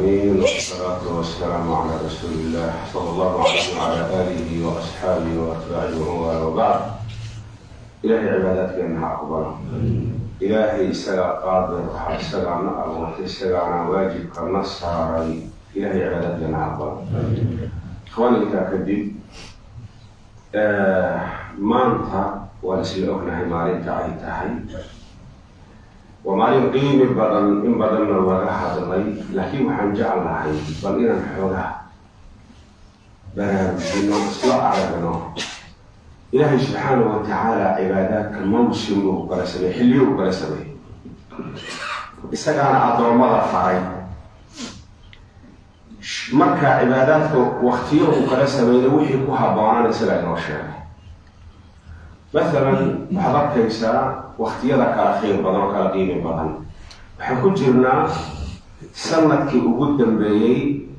العالمين، والصلاة والسلام على رسول الله صلى الله عليه وعلى آله وأصحابه وأتباعه ومن وبعد. Ilaahay cibaadaadkeena ha aqbalo. Ilaahay isagaa qaadir waxaa, isagaana abuurtay, isagaana waajibka na saaray. Ilahay cibaadaadkeena ha aqbalo. Ikhwaani, intaa kadib, maanta waan isla ognahay maalinta ay tahay. Waa maalin qiimi badan, in badanna laga hadlay, laakiin waxaan jeclahay bal inaan xoogaa baraarujino, isla aragno. Ilaahay subxaanahu wa tacaala cibaadaadka mawsim uu kala sameeyey, xilliyo uu kala sameeyey, isagaana addoommada faray. Marka cibaadaadka waktiyo uu kala sameeyey, wixii ku habboonaan isagaa inoo sheegay. Masalan, waxaad arkaysaa waktiyada kala khayr badan oo kala qiimi badan. Waxaan ku jirnaa sanadkii ugu dambeeyey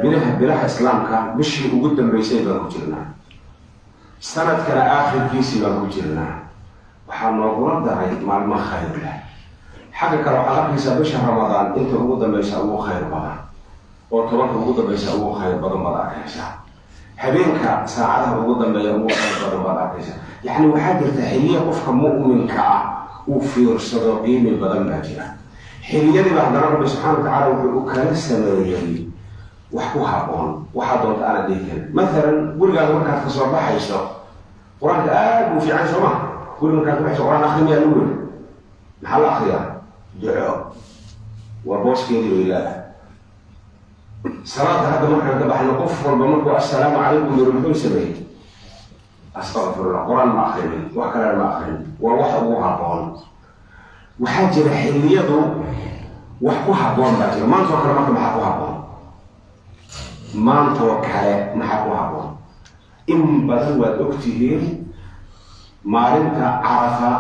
bilaha bilaha Islaamka, bishii ugu dambeysay baan ku jirnaa, sanadkana aakhirkiisii baan ku jirnaa. Waxaa noogula daray maalmo khayr leh. Xagga kale, waxaad arkaysaa bisha Ramadaan inta ugu dambeysa ugu khayr badan, oo 10-ka ugu dambeysa ugu khayr badan baad arkaysaa, habeenka saacadaha ugu dambeeya ugu khayr badan baad arkaysaa. Yacni, waxaa jirta xilliya qofka mu'minka ah uu fiirsado, qiimi badan baa jira. Xilliyadiiba haddana Rabbi subxana wa tacaala wuxuu u kala sameeyey wax ku haboon. Waxaa doonta aana dhihi karin. Mathalan, gurigaaga markaad kasoo baxayso, Qur-aanka aad buu fiican, soo ma? Guri markaad ka baxayso, Qur-aan akri miyaa lagu yiri? Maxaa la akriyaa? Duco. Waa booskeedii bay leedahay. Salaada hadda markaan ka baxno, qof walba markuu "Assalaamu calaykum" yiri, muxuu sameeyey? Astaqfirullah. Qur-aan ma akrinin, wax kalena ma akrinin. Waa wax ugu haboon. Waxaa jira xilliyadu wax ku habboon baa jira. Maantoo kale marka maxaa ku habboon? Maantoo kale maxaa ku habboon? In badan waad ogtihiin, maalinta Carafa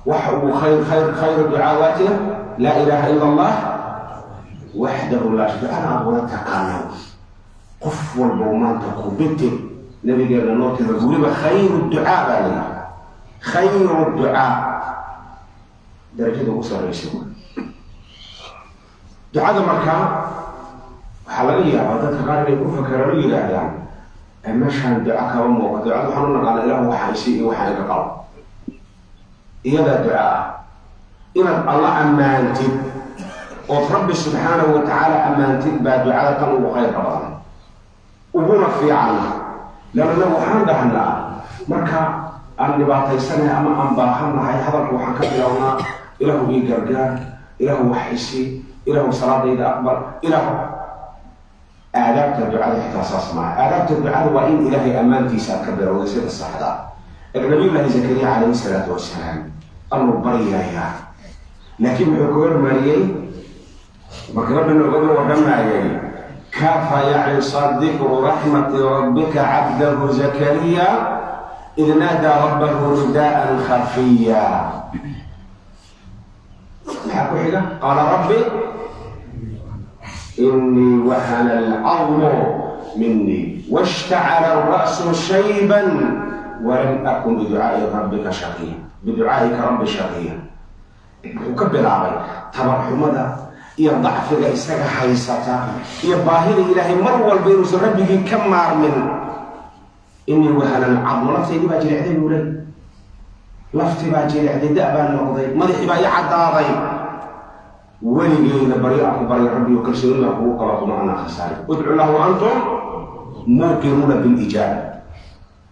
waxa uu khayr khayr khayr ducaawaatina "Laa ilaaha ila Allah waxdahu laa". Ducada aad wada taqaano, qof walbow maanta ku biti nabigeena noo tira. Weliba khayru ducaa baa la yihi, khayru ducaa, darajada ugu sarraysa ducada. Markaa waxaa laga yaabaa dadka qaar inay ku fakeraan o yidhaahdaan, "Meeshaan duca kama muuqa." Ducada waxaan u naqaana "Ilaahu waxaan isi iyo waxaan iga qabo." Iyadaa duca ah inaad Alla ammaantid ood Rabbi subxaanahu wa tacaala ammaantid baa ducada tan ugu khayrka badan, uguna fiican. Leanna waxaan dhahnaa, marka aan dhibaataysanahay ama aan baahannahay, hadalka waxaan ka bilownaa "Ilaahu ii gargaar, Ilaahu wax isi, Ilaahu salaadayda aqbal, Ilaahu." Aadaabta ducada xitaa saas maaha. Aadaabta ducada waa in Ilaahay ammaantiisa aad ka bilowday, sida saxda. Nabiyullahi Zakariya calayhi salaatu wasalaam alluu baryayaa, laakiin muxuu ka hormariyey marka Rabbi noogaga warramayay? Kafa yacisa dikru raxmati rabbika cabdahu Zakariya id naadaa rabbahu nidaa'an khafiya. Maxaa ku xiga? Qaala rabbi inii wahana alcadmu minii washtacala alra'su shayban walam akun biducaai rabbika shaqiya, biducaa'ika rabbi shaqiya. Wuxuu ka bilaabay tabarxumada iyo dacfiga isaga haysata iyo baahida Ilaahay mar walba, inuusan Rabbigii ka maarmin. "Inii wahana alcadmu", laftaydii baa jilicday buu ley, laftii baa jilicday, da' baa noqday, madaxii baa i caddaaday. Weligeyna baryo aan ku baryo Rabbi oo kalsoonida kugu qaba kuma anaa khasaarin. Udcu lahu antum muuqinuuna bilijaaba.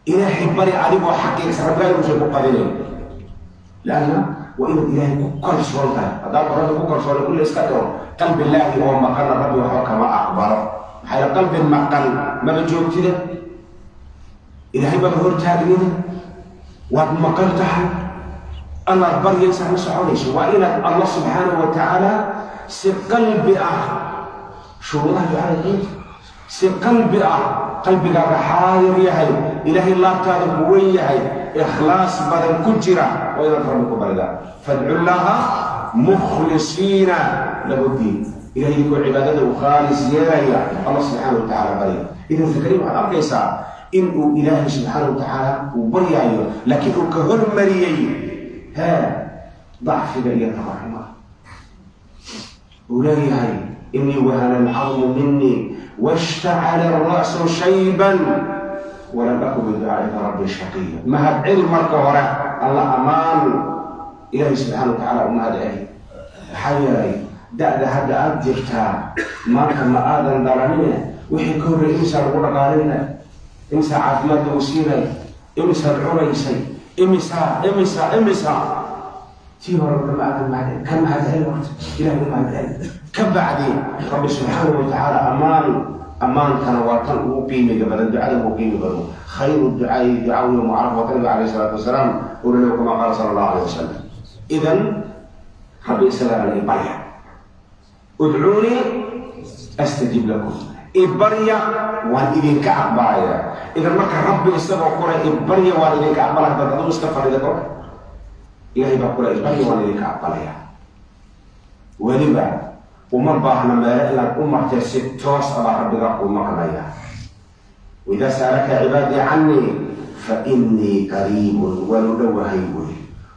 Ilaahay bari adigoo xaqiiqsan Rabbigaa inuusan ku qadinayn, lanna waa inaad Ilaahay ku kalsoon tahay. Haddaad Rabbi ku kalsoonay, kulle iska dhiro. Qalbi laahi oo maqanna Rabbi waxba kama aqbalo. Maxaa yeele, qalbi maqan maba joogtida, Ilaahay maba hortaagnida, waad maqan tahay, allaad baryaysaa, ma soconayso. Waa inaad Allah subxaanahu wa tacaala si qalbi ah, shuruudaha ducada qiinta, si qalbi ah, qalbigaaga xaadir yahay, Ilaahay laabtaada ku weyn yahay, ikhlaas badan ku jira, waa inaad Rabbi ku baridaa. Fadcu llaha mukhlisiina lahu diin. Ilahay idinkoo cibaadada u khaalis yeelaya Allah subxaana wa tacaala barya. Idan Zakariya waxaad arkaysaa in uu Ilaahay subxaana wa tacaala uu baryaayo, laakiin uu ka hormariyey hee dacfiga iyo tabarxumada uu leeyahay. Inii wahana alcadmu minii washtacala alra'su shayban walam aku biducaa'ika rabbi shaqiya. Mahad celi marka hore, alla ammaan, Ilaahay subxana wa tacaala u mahad celi. Maxaa yeelay da-da hadda aada jirtaa maanta ma aadan dhalanine, wixii ka horreeyay imisaa lagu dhaqaalinay, imisaa caafimaad lagu siinay, imisaad cunaysay, imisaa imisaa imisaa tii hore kama aadan mahad ka mahad celi horta, Ilahay u mahad celi. Ka bacdi Rabbi subxaanahu wa tacaala ammaan. Ammaankana waa tan ugu qiimiga badan, ducada ugu qiimi badan. Khayru ducaai ducaa yowma carafa, waa nabiga alayh isalaatu wasalaam uu kama qaala sala allahu alayh wasalam. Idan Rabbi isagaana ibarya, udcuunii astajib lakum, ibarya waan idinka aqbalaya. Idan marka Rabbi isagoo kule ibarya waan idinka aqbalaya, hadaad adigu iska fadhida kolka Ilahay baa kule ibarya waan idinka aqbalaya. Weliba uma baahna meelo inaad u martay, si toos abaa Rabbigaa kuu maqlaya. Waidaa sa'alaka cibaadii cannii fa inii qariibun, waan u dhowahay wey,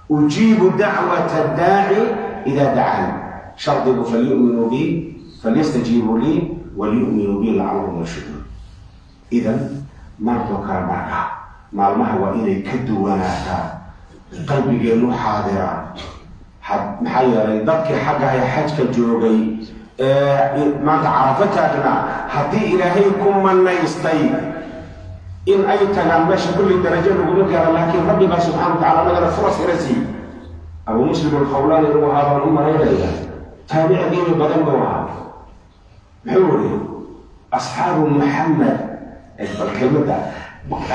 ujiibu dacwata daaci idaa dacaan. Shardigu falyuminuu bi falyastajiibuu lii waliyuminuu bi lacalahum yarshuduun. Idan maantoo kale marka maalmaha waa inay ka duwanaataa, qalbigeennu xaadiraa. Maxaa yeelay dadkii xaggahay xajka joogay ee maanta Carafo taagnaa, haddii Ilaahay ku manaystay in ay tagaan meesha, kulli darajo laguma gaaro, laakiin Rabbi baa subxana wa tacala anagana furas ina siiyey. Abuu Muslim Alkhawlaani inuu ahaa baan u malaynaya, taabici qiimi badan buu ahaa. Muxuu yihi asxaabu Muxamed? Bal kelmadda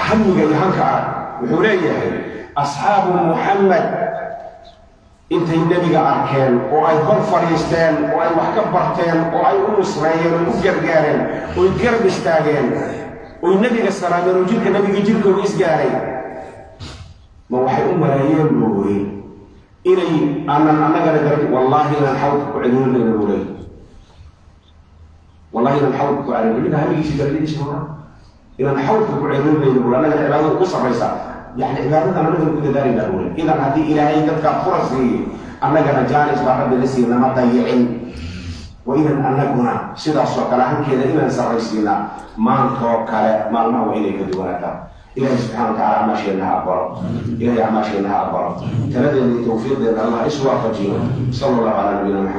hamiga iyo hanka arag. Wuxuu leeyahay asxaabu Muxamed intay nebiga arkeen oo ay hor fadhiisteen oo ay wax ka barteen oo ay u nusreeyeen oo u gargaareen oy garab istaageen oy nebiga salaameen oo jirka nebiga jirkooda isgaaray, ma waxay u maleeyeen, buu wuri, inay aanan annagana dara? Wallaahi inaan xawdka ku ciriirinayna, buu leeyay, wallahi inaan xawdka ku ciriirin. Ninka hamigiisi darajadiisa hora inaan xawdka ku ciriirinayna, buu, annagana cibaadada ugu sarraysa, yani cibaadadan annagana ku dadaalayna, buu leey. Idan haddii Ilaahay dadkaa fura siiyey, annagana jaanis baa Rabbi la siiye, nama dayicin. Waa inaan annaguna sidaasoo kale hankeeda inaan sarraysiinaa. Maantoo kale maalmaha waa inay ka duwanaataa. Ilahay subxana wa tacala acmaasheenna ha aqbalo, Ilahay acmaasheenna ha aqbalo, taladeena iyo tawfiiqdeena Allah iswaafajiyo. Sala allahu calaa nabiyina Maxamed.